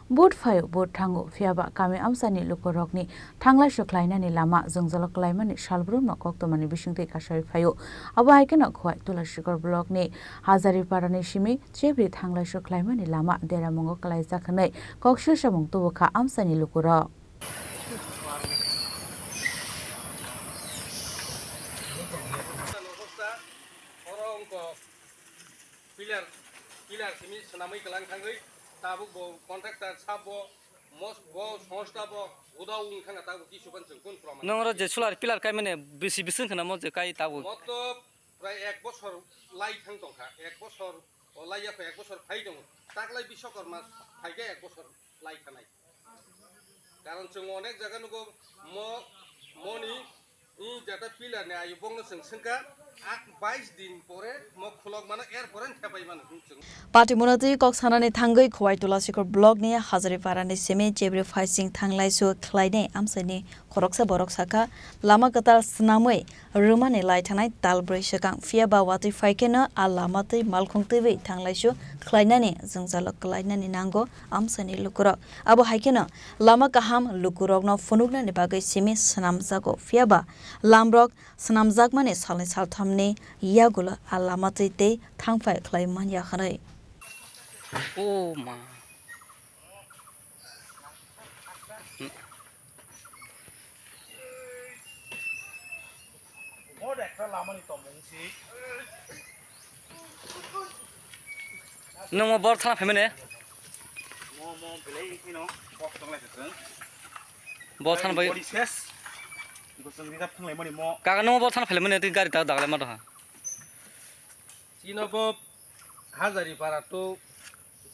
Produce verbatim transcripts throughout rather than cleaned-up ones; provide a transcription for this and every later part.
Vote phaio, vote thango, phiyaba kami amchaini lukurokni thanglaisu khlainani lama jwngjalo kwlaimani salbrumno koktwmani bisingtwi kasari phaio. Abo hai kheno Khowai Tulashikor blockni Hazariparani simi chebri thanglaisu khlaimani lama deramungo kwlaijak hwnwi kok swsamung tubukha amchaini lukurok. Oro wngkha pillar, pillar simi swnamwi kwlang thangwi tabuk bo contractor sabo mos-, bo songsta bo uda wng thangkha tabuk kisu ban chwng kun proman. Nwng oro je solar pillar kaimani bisi bising khna mo je kai tabuk. Motob prai ek bosor lai thang tongkha, ek bosor o lai yakho ek bosor phai tongo, taklai Biswakarma phaikhe ek bosor lai khanai. Karon chwng onek jaga nugo mo, moni, i jata pillar ni ayu bongno chwng swngkha, ak bais din pore mo khulok mano, er pore thepai mano chwng. Party monotwi kok sanani thangwi Khowai Tulashikor block ni Hazariparani simi chebri phaising thanglaisu khlainai amchaini khoroksa borok sakha, lama kwtal swnamwi rwmani lai thanai tal brwi swkang, phiyaba watwi phaikheno a lama twi malkhung twiwi thanglaisu khlainani jwngjalo kwlainani nango amchaini lukurok. Abo hai kheno lama kaham lukurokno phunuknani bagwi simi swnamjago, phiyaba lamrok swnamjakmani salni salthamni yagulo a lama twi tei thangphai khlai manya hwnwi. O ma. Nwng mo bor thana phaimani? Bor thana bai. Kaka nwng mo bor thana phaimani, tei gari ta daglai ma doha. Chino bo Hazaripara to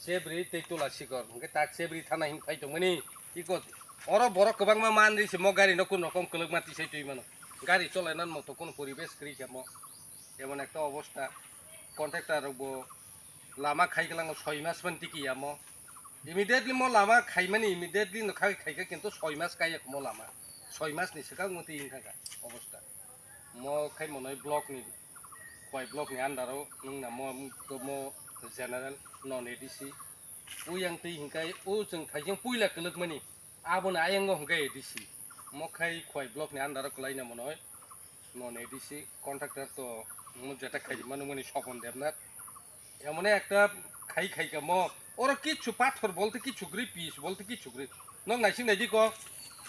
chebri tei Tulashikor, hwnkhe tak chebri thana hin phai tongmani, iko oro borok kwbangma manri se mo gari no kun rokom kwlwkma tisai twi mano. Gari cholainan moto kun poribesh kwrwi khe mo. Emon ekta obosta, contractor rok bo lama khai kwlango soi mas phan tiki ya mo. Immediately mo lama khaimani, immediately no khai khaikha kintu soi mas kaiya mo lama. Soi mas ni swkang mo twi wngkha kha obosta. Mo khai monoi block ni, Khowai block ni under o wngna mo, mo general non A D C. Uyang twi hinkai o chwng thaijeng puila kwlwkmani, aboni ayango hinkai A D C. Mo khai Khowai block ni under o kwlaina monoi non A D C contractor to mo jeta khai mano mani Sopon Debnath. Emone ekta khai khai ka mo. Oro kichu pathor bolte kichu gri, pis bolte kichu gri. Nok naising naidi ko.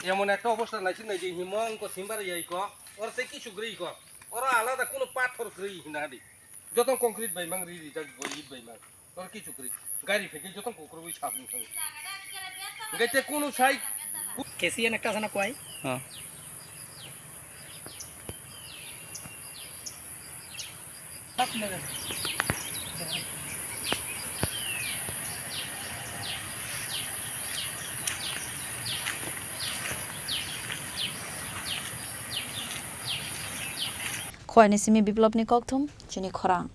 Emone ekta obosta naising naidi himo ko simbar yai ko. Oro te kichu gri ko. Oro alada kuno pathor gri hinadi. Jotong concrete bai mang ri ri jak bo it bai mang. Oro kichu gri. Gari pheke jotong kukrui sabung thang. Gete kuno sai. Kesi en ekta sana kwai. Ha. Khowai ni simi Biplop ni kokthum, chini khorang.